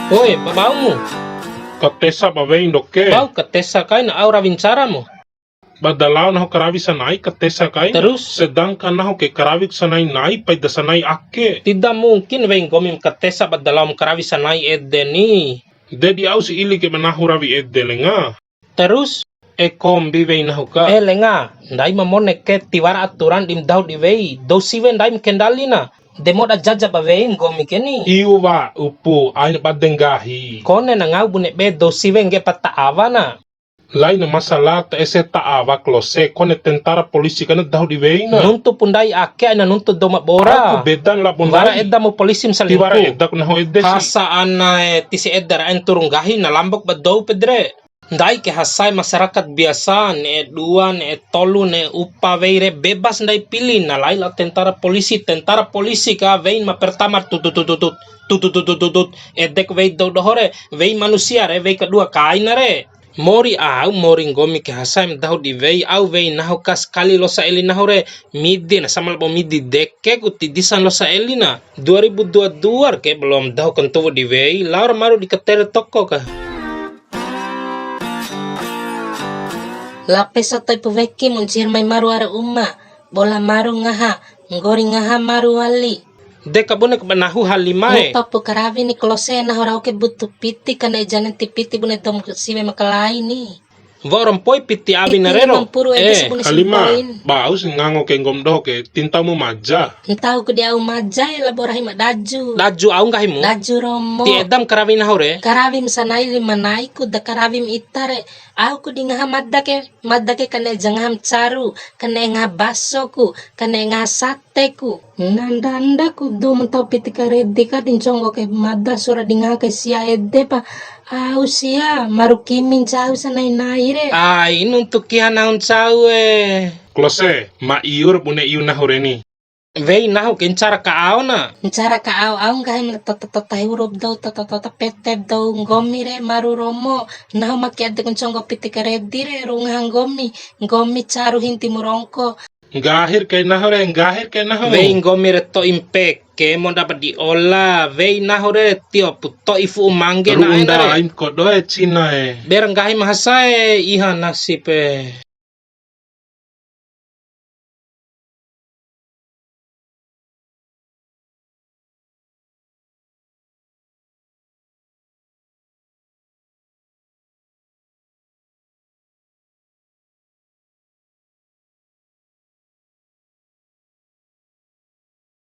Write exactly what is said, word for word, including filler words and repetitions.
Oi, ba baumu. Katesa ba wei ndoke. Bau katesa kain au rawi ncaramu. Ba da lao nahu karawi sanai katesa kain. Terus? Sedangkan nahu ke karawi sanai nai, pai da sanai ake. Tidak mungkin wei nggomi ma katesa ba da lao ma karawi sanai ede ni. De di au si ili ke ba nahu rawi ede lenga. Terus? E kombi wei nahu ka. Eh, lenga, ndai ma mone ke tiwara aturan di ma dahu di wei. Dou siwe ndai ma kendali na. De moda jaja ba wei nggomi ke ni. Iu wa, upu, ain bade nggahi. Kone na ngau bune be dou siwe ngge pa ta awa na. Lain masalah ta ese ta awa klose, kone tentara polisi kana dahu di wei na. Nuntu pu ndai ake aina nuntu dou ma bora. Aku bedan labo ndai. Wara eda mu polisi ma salingku. Tiwara eda ku nahu ede si. Hasa ana e, tisi eda ra ain turu nggahi na lambok ba dou pedre. Ndai ke hasae masyarakat biasa, ne'e dua, ne'e tolu, ne'e upa wei re bebas ndai pili, na lai lao tentara polisi, tentara polisi ka wei ma pertama tut, tut, tut, tut, tut, tut, tut, tut, tut, edek wei dou doho re, wei manusia re, wei kedua kaina re. Mori au, mori nggomi ke hasae ma dahu di wei, au wei nahu ka sakali losa eli nahu re, midi na sama labo midi deke ku tidisan losa eli na. Dua ribu dua dua ke belum dahu kantuwu di wei, lao ra maru di katere toko ka. Lape sa to'ipu weki mu ncihir mai maru ara uma, bola maru ngaha, nggori ngaha maru wali. De kabune ku ba nahu Halimah e. Ngupa pu karawi ni klose nahu rau ke butu piti, kane janen ti piti bune dou siwe makalai ni. Wa'ura mpoi piti awi na rero. Mampuru ede. Eh, sabune Halimah, simpoin. Bau si ngango ke nggomi doho ke, ti ntaumu maja. Ntauku di au maja e, labo rahi ma daju. Daju au nggahimu? Daju romo. Ti edam karawi nahu re? Karawi ma sanai lima nai ku, da karawi ma ita re. Au ku di ngaha mada ke, mada ke kane ja ngaha ma caru, kane ngaha baso ku, kane ngaha sate ku. Nanda-nanda ku dou ma ntau piti karedi ka di nconggo kai mada sura di ngaha kai sia ede pa. Au sia, maru kimi ncau sanai-nai re. Ai, nuntu kiha nahu ncau e. Klose, ma iur bune iu nahu re ni. Wei nahu ke ncara ka ao na. Ncara ka ao, au nggahi ma tota-tota huruf dou, tota-tota pete dou nggomi re maru romo. Nahu ma ke ade ku nconggo piti karedi re, ru ngaha nggomi. Nggomi caru hinti mu rongko. Nggahir kai nahu re, nggahir kai nahu. Wei nggomi re to'i mpeke, mo ndapa di ola. Wei nahu re, tio pu to'i fu'u mangge na enda re. Aim kodo e Cina e. Ber nggahi ma hasa e, iha nasib e.